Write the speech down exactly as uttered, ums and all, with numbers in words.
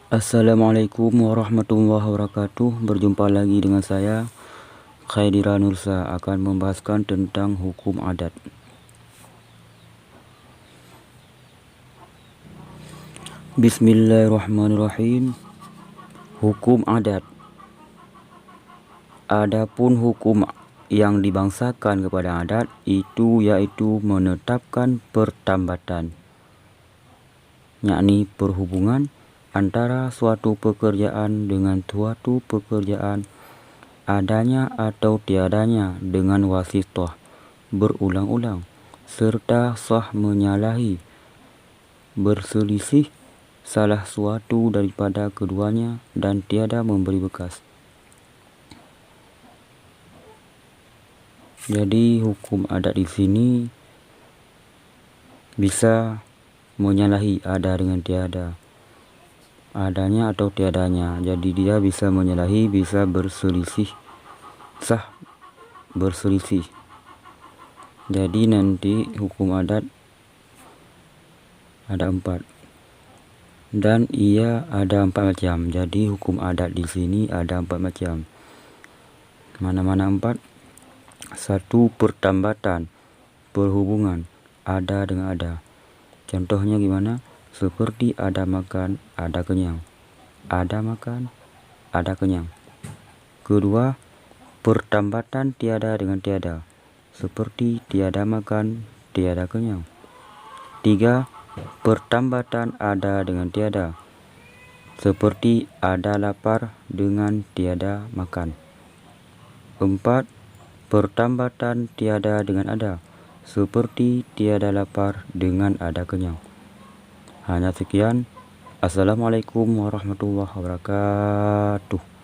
Assalamualaikum warahmatullahi wabarakatuh. Berjumpa lagi dengan saya, Khaidira Nursa, akan membahaskan tentang hukum adat. Bismillahirrahmanirrahim. Hukum adat. Adapun hukum yang dibangsakan kepada adat, itu yaitu menetapkan pertambatan, yakni perhubungan antara suatu pekerjaan dengan suatu pekerjaan, adanya atau tiadanya dengan wasithah berulang-ulang, serta sah menyalahi, berselisih salah suatu daripada keduanya dan tiada memberi bekas. Jadi, hukum adat di sini bisa menyalahi ada dengan tiada, adanya atau tiadanya. Jadi, dia bisa menyalahi, bisa berselisih, sah berselisih. Jadi, nanti hukum adat ada empat. Dan ia ada empat macam. Jadi, hukum adat di sini ada empat macam. Mana-mana empat? Satu, pertambatan, perhubungan, ada dengan ada. Contohnya gimana? Seperti ada makan, ada kenyang. Ada makan, ada kenyang. Kedua, pertambatan tiada dengan tiada. Seperti tiada makan, tiada kenyang. Tiga, pertambatan ada dengan tiada. Seperti ada lapar dengan tiada makan. Empat, pertambatan tiada dengan ada. Seperti tiada lapar dengan ada kenyang. Hanya sekian. Assalamualaikum warahmatullahi wabarakatuh.